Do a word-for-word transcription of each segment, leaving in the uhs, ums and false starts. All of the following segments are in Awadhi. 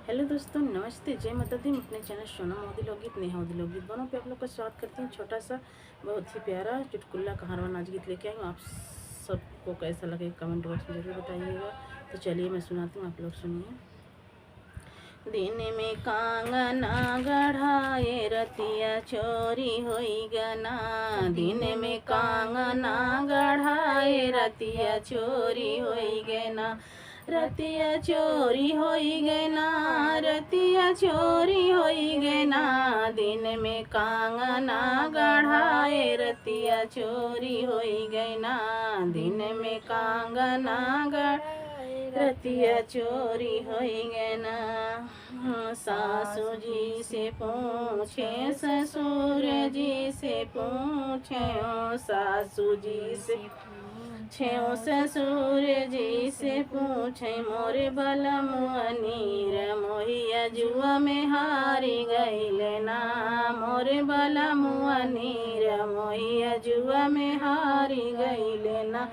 हेलो दोस्तों, नमस्ते, जय माता दी। मैं अपने चैनल सोनम अवधी लोकगीत, नेहा अवधी लोकगीत दोनों पे आप लोग का स्वागत करती हूँ। छोटा सा, बहुत ही प्यारा चुटकुला कहानवा नाच गीत लेके आई हूँ। आप सबको कैसा लगे, कमेंट बॉक्स में जरूर बताइएगा। तो चलिए, मैं सुनाती हूँ, आप लोग सुनिए। दिन में कांगना गढ़ाए, रतिया चोरी होई गना। दिन में कांगना गढ़ाए, रतिया चोरी होई गना। रतिया चोरी होई गना, रतिया चोरी होई गना। दिन में कांगना गढ़ाए, रतिया चोरी होई गना। दिन में कांगना गढ़ाए, रतिया चोरी होई गना। सासू जी से पूछे, ससुर जी से पूछे, सासू जी से पूछे, ससुर जी से पूछे, मोर बलमुआ नीर मोहिया जुआ में हारी गइले ना। मोर बलमुआ नीर मोहिया जुआ में हारी गइले ना।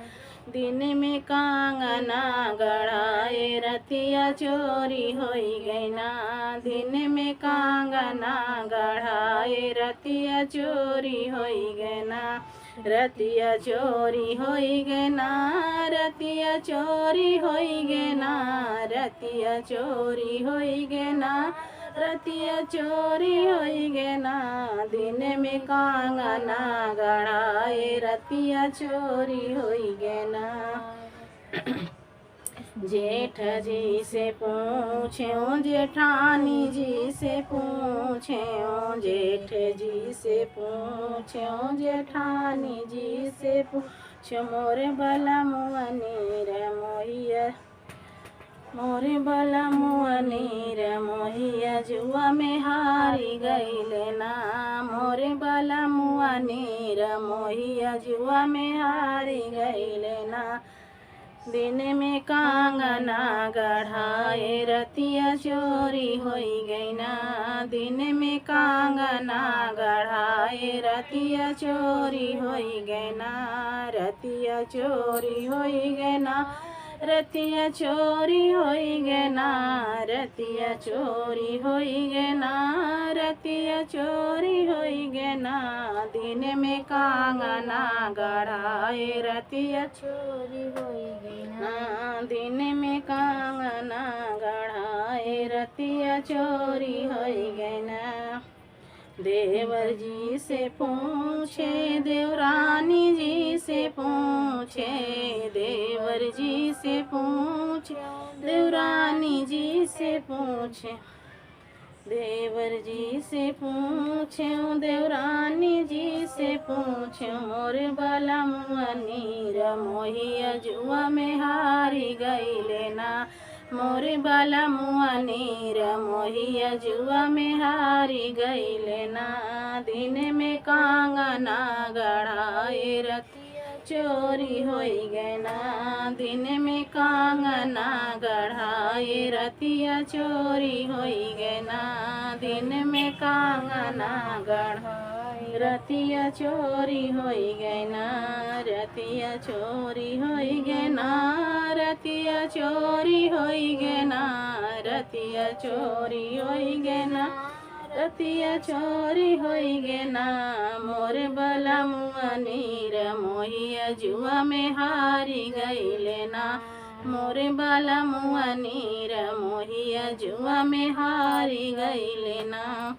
दिन में कांगना गढ़ाए, रतिया चोरी होई गना। दिन में कांगना गढ़ाए, रतिया चोरी होई गना। रतिया चोरी होई गना, रतिया चोरी होई गना, रतिया चोरी होई गना, रतिया चोरी होई गना। दिन में कांगना गढ़ाए, रतिया चोरी होई गना। जेठ जी से पूछ्यो, जेठानी जी से पूछ्यो, जेठ जी से पूछ्यो, जेठानी जी से पूछ्यो, मोर बलमुआ नीर मोहिया, मोर बलमुआ नीर मोहिया जुआ में हारी गइले ना। मोर बलमुआ नीर मोहिया जुआ में हारी गइले ना। दिन में कांगना गढ़ाए, रतिया चोरी होई गना। दिन में कांगना गढ़ाए, रतिया चोरी होई गना। रतिया चोरी होई गना, रतिया चोरी होई गना, रतिया चोरी होई गना, रतिया चोरी होई गना। दिन में कांगना गढ़ाए, रतिया चोरी होई गना। दिन में कांगना गढ़ाए, रतिया चोरी होई गना। देवर जी से पूछे, देवरानी जी से पूछे, देवर जी से पूछे, देवरानी जी से पूछे, देवर जी से पूछ्यो, देवरानी जी से पूछ्यो, मोर बलमुआ नीर मोहिया जुआ में हारी गइले ना। मोर बलमुआ नीर मोहिया जुआ में हारी गइले ना। दिन में कांगना गढ़ाए, रतिया चोरी होई गना। दिन में कांगना गढ़ाए, रतिया चोरी होई गना। दिन में कांगना गढ़ाए, रतिया चोरी होई गना। रतिया चोरी होई गना, रतिया चोरी होई गना, रतिया चोरी होई गना, रतिया चोरी होई गना। मोर बलमुआ नीर मोहिया जुआ में हारी गइले ना। मोर बलमुआ नीर मोहिया जुआ में हारी गइले ना।